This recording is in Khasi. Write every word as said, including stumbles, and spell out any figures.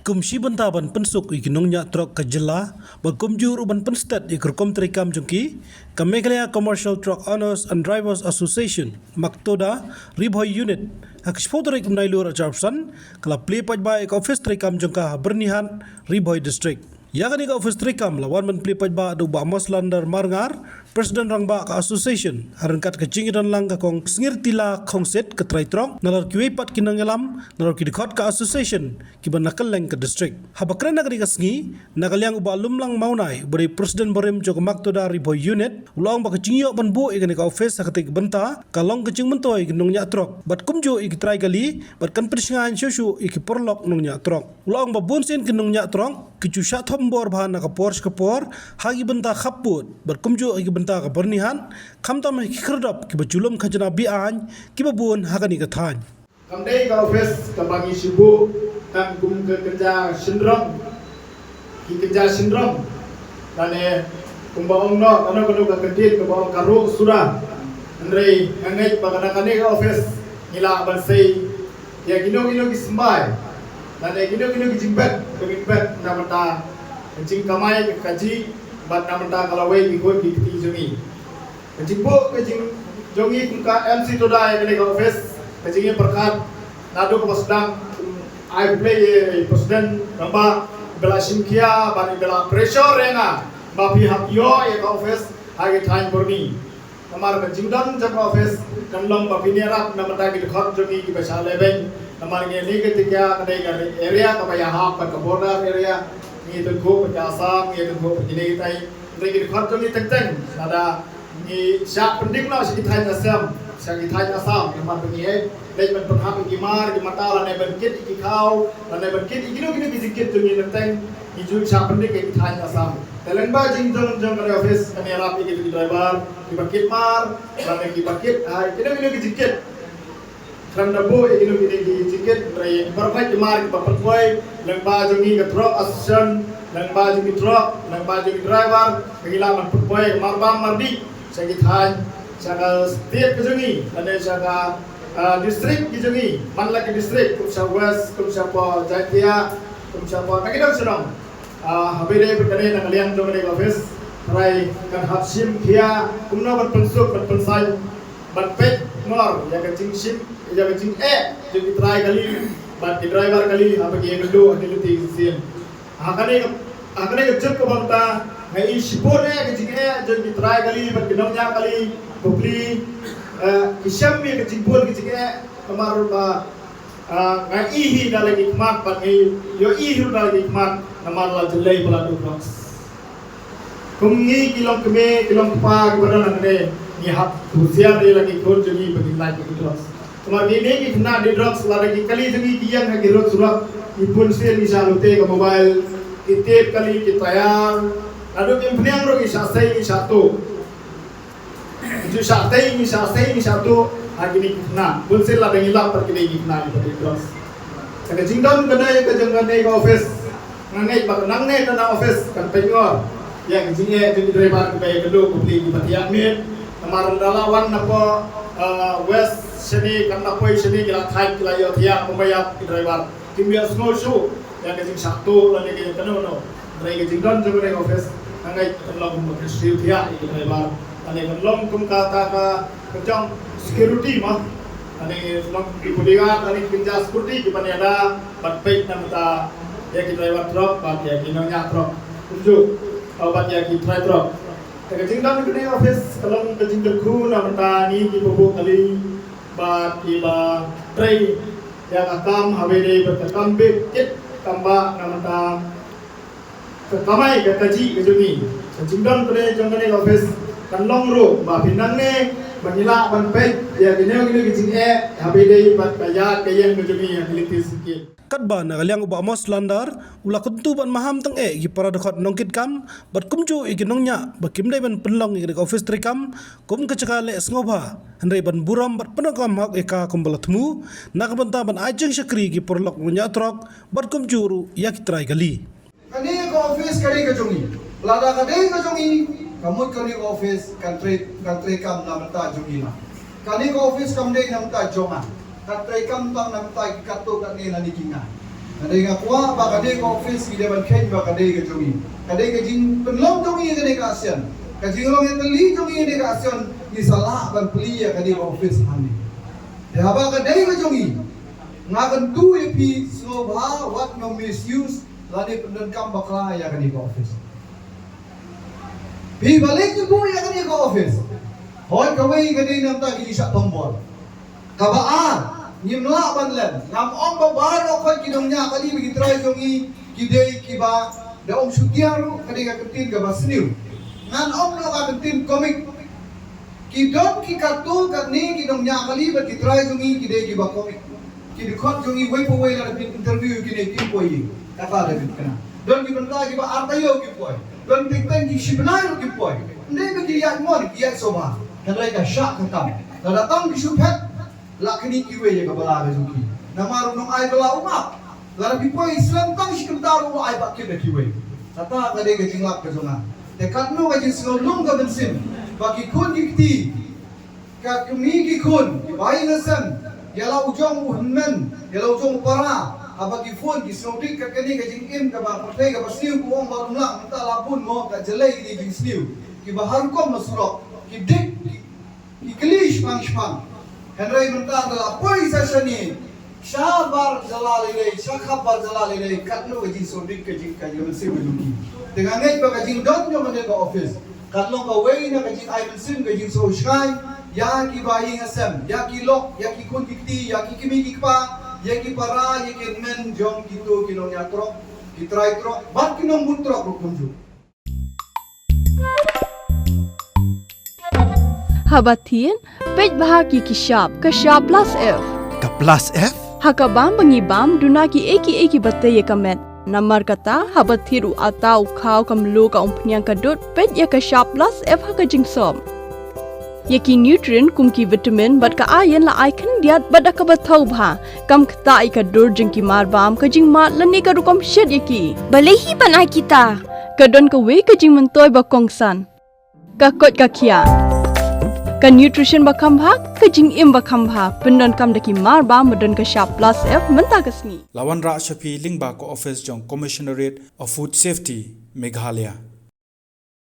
Kum shi bynta ban pynsuk ïa ki nongñiah trok ka jylla, bad kumjuh ruh ban pynstet ïa ka rukom treikam jong ki, ka Meghalaya Commercial Truck Owners and Drivers Association, MACTODA, Ri Bhoi Unit, ha ka shiphew tarik u Nailur arhajar arphew san, ka la plie paidbah ïa ka office treikam jong ka ha Byrnihat, Ri Bhoi District. Ïa kane ka office treikam la wan ban plie paidbah da u Bah Moslander Marngar, President Rangbah ka Association, ha ryngkat ka jingïadon lang ka Kong Sngirtila Khongsit, ka trai trok, nalor kiwei pat ki nongïalam, nalor ki dkhot ka Association, kiba na kylleng ka district. Haba kren ha kane ka sngi, na ka liang u Bah Lumlang Mawnai, uba dei President barim jong ka MACTODA Ri Bhoi Unit, u la ong ba ka jingïoh ban buh ïa kane ka office ha katei ka bynta, ka long ka jingmyntoi ïa ki nongñiah trok, bad kumjuh ïa ki trai kali, bad kan pynshngaiñ shuh shuh ïa ki paralok nongñiah trok. U la ong ba bunsien ki nongñiah trok ki ju shah thop bor bha na ka por sha ka por, ha ki bynta khappud, bad kumjuh ha ki bynta ka Byrnihat, khamtam ha ki khyrdop kiba ju lum khajna be-aiñ, kiba bun ha kane ka thaiñ. Kam dei ka office kaba ngi shu buh tang kum ka kynja shynrong, ki kynja shynrong, lane kumba ong noh kano kano ka kyntien kaba ong ka ruh suda. Hynrei nga ngeit ba na kane ka office ngi lah ban sei ïa kino kino ki symbai, lane kino kino ki jingbet, ki jingbet na bynta ka jingkamai ka kajih, bad na bynta ka lawei ki khun ki kti jong ngi. Ka jingbuh ka jing jong ngi kum ka MCTODA ïa kane ka office, ka jingïapyrkhat naduh kaba sdang, ai plie ïa i President Rangbah, iba la shim khia bad iba la pressure ïa nga ba phi hap ïoh ïa ka office ha ki thaiñ Byrni. Namar ka jingdon jong ka office kan long ba phin ïarap na bynta ki dkhot jong ngi kiba shah lehbeiñ. Namar ngi ne ka Tikia ka dei ka area kaba ïahap bad ka border area, ngi tyngkhuh bad ka Assam, ngi tyngkhuh bad kine kitai. Hynrei ki dkhot jong ngi teng teng, lada ngi shah pynding noh sha ki thaiñ Assam, sha ki thaiñ Assam, namar ba ngi heh leit ban pynhap ïa ki mar ki mata, lane ban kit ïa ki khaw, lane ban kit ïa kino kino ki jingkit jong ngi, teng teng ngi ju shah pynding ïa ki thaiñ Assam. Te lyngba jingdon jong kane office kan ïarap ïa ki, ki driver kiba kit mar, lane kiba kit, ha kino kino ki jingkit. Khlem da buh ïa kino kino ki jingkit, hynrei baroh ki mar kiba pynpoi, lyngba jong ngi ka Truck Association, lyngba jong ki truck, lyngba jong ki driver, ba ngi lah ban pynpoi marbam mardih sha ki thaiñ, sha ka state ka jong ngi, lane sha ka, ah, district ki jong ngi, man la ki district, kum sha West, kum shapoh Jaintia, kum shapoh na ki dong sha dong. Ah, haba ïadei bad kane na ka liang jong kane ka office, trai kan hap shim khia kumno ban pynsuk, ban pynsaiñ, ban peit ngor ïa ka jingshim, ïa ka jingeh jong ki trai kali bad ki driver kali haba ki ïakynduh ha ki lynti ki sien. Ha kane ka, ha kane ka juk ka bynta nga i shibun eh ka jingeh jong ki trai kali bad ki nongñiah kali, bapli, eh, ki shem ïa ka jingbun ka jingeh, namar ba Ah, nga i hi da la ki khmat bad nga ïohi hi ruh da la ki khmat namar la jyllei ba la duh drugs. Kum ngi ki long kmie, ki long kpa kiba don hangne, ngi hap husiar ïa la ki khun jong ngi ba kin lait ïa ki drugs. Namar kine ki khynnah die drugs, lada ki kali jong ngi ki ïeng ha ki road surok, ki bun sien ngi shah lute ka mobile, ki tep kali, ki tayar, naduh ki phniang ruh ngi shah sei, ngi shah tuh. Ngi ju shah tei, ngi shah sei, ngi shah tuh ha kine ki khynnah. Bun sien lada ngi lap pat kine ki khynnah kiba die drugs. Te ka jingdon kane ka jong kane ka office, nga ngeit ba ka nangne ka na office kan pynngor ïa ka jingeh jong ki driver kiba ïakynduh bapli kiba thiah miet. Namar da la wan napoh, eh, west shane, kan napoh shane ki la thait, ki la ïoh thiah kumba ïap ki driver. Kim ïohsngew shuh ïa ka jingshah tuh lane ka jingkano kano. Hynrei ka jingdon jong kane ka office nga ngeit kan long ba ka shield thiah ïa ki driver. Lane kan long kum kata ka, ka jong security mo. Lane long ki bodyguard lane ki kynja security kiban ïada ban peit na bynta ïa ki driver truck bad ïa ki nongñiah truck. Kumjuh, oh, bad ïa ki trai truck. Te ka jingdon kane ka office ka long ka jingkyrkhu na bynta ngi kiba buh kali bad kiba trei ïa ka kam, haba ïadei bad ka kam bit kit kam bah na bynta ka kamai ka kajih ka jong ngi. Ka jingdon kane jong kane ka office kan long ruh ba phin nangne ba ngi lah ban peit ïa kine kine ki jingeh haba ïadei bad ka ïaid ka ïeng ka jong ngi ha ki lynti syngkien. Katba na ka liang u Bah Moslander u la kyntu ban maham tang eh ïa ki para dkhot nongkitkam bad kumjuh ïa ki nongñiah ba kim dei ban pynlong ïa kane ka office treikam kum ka jaka leh sngewbha, hynrei ban burom bad pyndonkam hok ïa ka kumba la thmu na ka bynta ban ai jingshakri ïa ki paralok nongñiah truck bad kumjuh ruh ïa ki trai kali. Kane ka office ka dei ka jong ngi. Lada ka dei ka jong ngi, ka mut kane ka office kan trei, kan treikam na bynta jong ngi ma. Kane ka office kam dei na bynta jong nga. Kan treikam tang na bynta ki katto katne lane ki nga. Ka dei nga kwah ba ka dei ka office ngi dei ban kheiñ ba ka dei ka jong ngi. Ka dei ka jingpynlong jong ngi ka dei ka ASEAN. Ka jinglong ïatylli jong ngi dei ka ASEAN, ngi sa lah ban plie ïa ka dei ka office hangne. Te haba ka dei ka jong ngi, nga kyntu ïa phi sngewbha wat nang misuse lane pyndonkam bakla ïa ka dei ka office. Phi balei phi buh ïa kane ka office? Hooid kawei ka dei namar ki shah tombor. Kaba ar, ngim lah ban len. Ngam ong ba baroh khoit ki nongñiah kali bad ki trai jong ngi ki dei kiba da ong shutia ruh ka dei ka kyntien kaba sniew. Ngan ong noh ka kyntien comic. Ki don ki katto katne ki nongñiah kali bad ki trai jong ngi ki dei kiba comic. Ki dkhot jong ngi wei pa wei lada phi interview kine kim poi. Kata da phi kena. Don ki bynta kiba ar taïew ki poi. Don teng teng ki shibnai ruh ki poi. Ym dei ba ki ïaid mon ki ïaid sngewbha. Hynrei ka shah ka kam. Lada tang ki shu phet la kane kiwei ïa ka bala ka jong ki. Namar u nongai bala um ap. Lada phi poi slem tang shi kynta ruh u ai bad kit da kiwei. Kata ka dei ka jinglap ka jong nga. Te katno ka jingsngew lung ka mynsiem ba ki khun ki kti, ka kmie ki khun, ki bahaïing hasem, ïa la u jong u hynmen, ïa la u jong u para, haba ki phone ki sngewdit kat kane ka jingim kaba pyrthei kaba sniew, ko ong ba lum lang mynta la bun mo, ka jlei kine jingsniew, kiba har rukom la surok, ki dik, ki, ki kylli shipang shipang. Hynrei mynta da la poi sa shane, shabar jylla lei lei, shakhap bar jylla lei lei, katno ka jingsngewdit ka jing ka jingmynsiem ka jong ki. Te nga ngeit ba ka jingdon jong kane ka office ka long kawei na ka jingai mynsiem ka jingsngewsynei ïa ki bahaïing hasem, ïa ki lok, ïa ki khun ki kti, ïa ki kmie ki kpa, ïa ki para, ïa ki hynmen jong kito ki nongñiah trok, ki trai trok bad ki nongbud trok ruh kumjuh. Haba thied, peit bha ki ki shap, ka shap plus F. Ka plus F? Ha ka bam ba ngi bam, duna ki ei ki ei kiba tei ïa ka met. Namar kata, haba thied u atta, u khaw, ka mluh, ka umphniang, ka dud, peit ïa ka shap plus F ha ka jingsop. Ïa ki nutrient kum ki vitamin bad ka iron la ai khyndiat bad da kaba thaw bha. Kam ktah ïa ka dur jong ki mar bam, ka jingmad lane ka rukom shet ïa ki. Balei hi ban ai kita? Ka don kawei ka jingmyntoi ba kongsan. Ka koit ka khiah. Ka nutrition ba kham bha, ka jingim ba kham bha. Pyndonkam da ki mar bam ba don ka shap plus F mynta ka sngi. La wanrah sha phi lyngba ka office jong Commissionerate of Food Safety, Meghalaya.